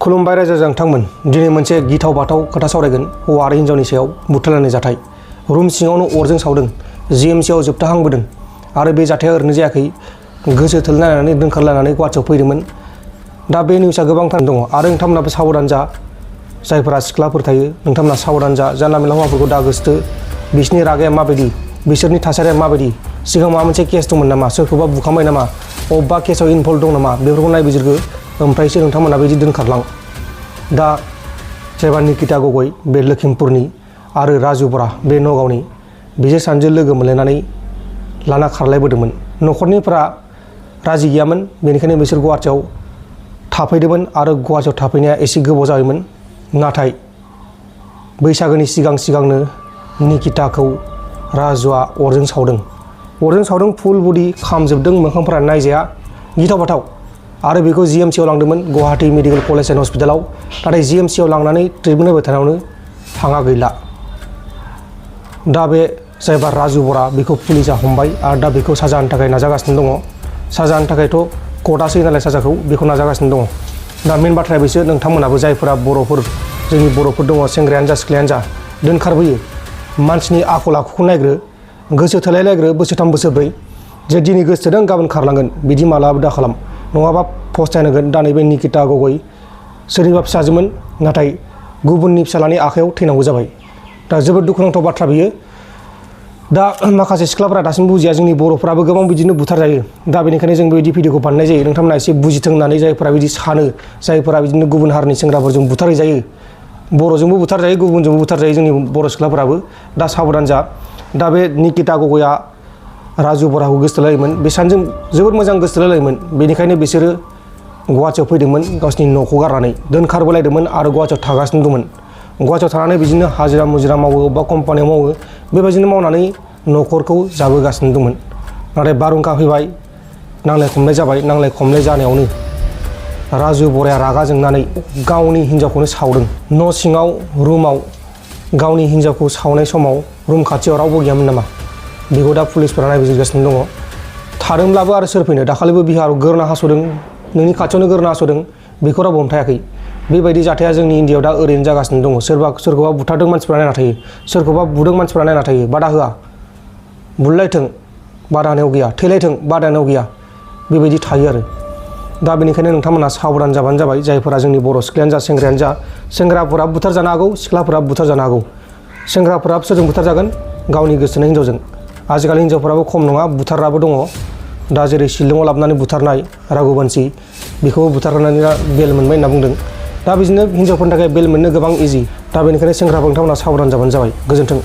खुलुमबाय रायजो नोंथांमोन दिनै मोनसे गिथाव बाथाव खोथा सावरायगोन हौवा आरो हिन्जावनि सायाव बुथारलायनाय जाथाय रुम सिङावनो अरजों सावदों जीएमसीआव जोबथाहांबोदों आरो बे जाथाया ओरैनो जायाखै गोसो थोलायनानै दोनखारलायनानै गुवाहाटीआव फैदोंमोन दा बे निउसआ गोबांथार दङ आरो नोंथांमोनाबो साबधान जा जायफोरा सिख्लाफोर थायो नोंथांमोना साबधान जा जानला मोनला हौवाफोरखौ दा गोसथो बिसोरनि रागाया माबायदि बिसोरनि थासारिया माबायदि सिगां माबा मोनसे केस दंमोन नामा सोरखौबा बुखांबाय नामा अबेबा केसआव इनभल्भ दं नामा बेफोरखौ नायबिजिरगो ओमफ्रायसो नोंथांमोना बिदि दोनखारलां दा जायबा निकिता गगৈ बे लखिमपुरनि आरो राजु बरा बे नगावनि बिसोर सानैजों लोगो मोनलायनानै लाना खारलायबोदोंमोन न'खरनिफ्रा राजि गैयामोन बेनिखायनो बिसोर गुवाहाटीआव थाफैदोंमोन आरो गुवाहाटीआव थाफैनाया एसे गोबाव जाबायमोन नाथाय बैसागोनि सिगांनो निकिताखौ राजुआ अरजों सावदों फुल बडि खामजोबदों मोखांफोरा नायजाया गिथाव बाथाव आरो बेखौ जीएमसीआव लांदोंमोन गुवाहाटी मेडिकेल कलेज एन्ड हस्पिटालाव नाथाय जीएमसीआव लांनानै ट्रिटमेन्ट होबाय थानायावनो हाङा गैला दा बे जायबा राजु बरा बेखौ पुलिसा हमबाय आरो दा बेखौ साजा होनो थाखाय नाजागासिनो दङ साजा होनो थाखायथ' कर्टआसो होयो नालाय साजाखौ बेखौ नाजागासिनो दङ दा मेन बाथ्राया बेसो नोंथांमोनाबो जायफोरा बर'फोर जोंनि बर'फोर दङ सेंग्रायानो जा सिख्लायानो जा दोनखारबोयो मानसिनि आखल आखुखौ नायग्रो गोसो थोलायलायग्रो बोसोरथाम बोसोरब्रै जे दिनै गोसो थोदों गाबोन खारलांगोन बिदि मालाबाबो दा खालाम नङाबा फस्थायनांगोन दा नैबे निकिता गगৈ सोरनिबा फिसाजोमोन नाथाय गुबुननि फिसालानि आखायाव थैनांगौ जाबाय दा जोबोद दुखुनांथाव बाथ्रा बियो दा माखासे सिख्लाफोरा दासिमबो बुजिया जोंनि बर'फोराबो गोबां बिदिनो बुथारजायो दा बेनिखायनो जों बेबायदि भिडिअखौ बानायनाय जायो नोंथांमोना एसे बुजिथों होननानै जायफोरा बिदि सानो जायफोरा बिदिनो गुबुन हारिनि सेंग्राफोरजों बुथारजायो बर'जोंबो बुथारजायो गुबुनजोंबो बुथारजायो जोंनि बर' सिख्लाफोराबो दा साबधान जा दा बे निकिता गगैआ राजु बराखौ गोसोथोलायोमोन बे सानैजों जोबोद मोजां गोसोथोलायोमोन बेनिखायनो बिसोरो गुवाहाटीआव फैदोंमोन गावसिनि न'खौ गारनानै दोनखारबोलायदोंमोन आरो गुवाहाटीआव थागासिनो दंमोन गुवाहाटीआव थानानै बिदिनो हाजिरा मुजिरा मावो बा कम्पानियाव मावो बेबायदिनो मावनानै न'खरखौ जाबोगासिनो दंमोन नाथाय बारहुंखा फैबाय नांलाय खमलाय जानायावनो राजु बराया रागा जोंनानै गावनि हिन्जावखौनो सावदों न' सिङाव रुमाव गावनि हिन्जावखौ सावनाय समाव रुम खाथियाव रावबो गैयामोन नामा बेखौ दा पुलिसफोरा नायबिजिरगासिनो दङ थादोंब्लाबो आरो सोर फैनो दाखालिबो बिहाराव गोरना हास'दों नोंनि खाथियावनो गोरना हास'दों बेखौ रावबो हमथायाखै बेबायदि जाथाया जोंनि इन्डियाआव दा ओरैनो जागासिनो दङ सोरखौबा बुथारदों मानसिफ्रा नायना थायो सोरखौबा बुदों मानसिफ्रा नायना थायो बादा होआ बुलायथों बादा होनायाव गैया थैलायथों बादा होनायाव गैया बेबायदि थायो आरो दा बेनिखायनो नोंथांमोना साबधान जाबानो जाबाय जायफोरा जोंनि बर' सिख्लायानो जा सेंग्रायानो जा सेंग्राफोरा बुथार जानो हागौ सिख्लाफोरा बुथार जानो हागौ सेंग्राफोरा सोरजों बुथार जागोन गावनि गोसोथोनाय हिन्जावजों आजिखालि हिन्जावफोराबो खम नङा बुथारग्राबो दङ दा जेरै शिलंआव लाबोनानै बुथारनाय राघुबंशी बेखौबो बुथारनानै बेल मोनबाय होनना बुंदों दा बिदिनो हिन्जावफोरनि थाखाय बेल मोननो गोबां इजि दा बेनिखायनो सेंग्राफोर नोंथांमोना साबधान जाबानो जाबाय गोजोन्थों।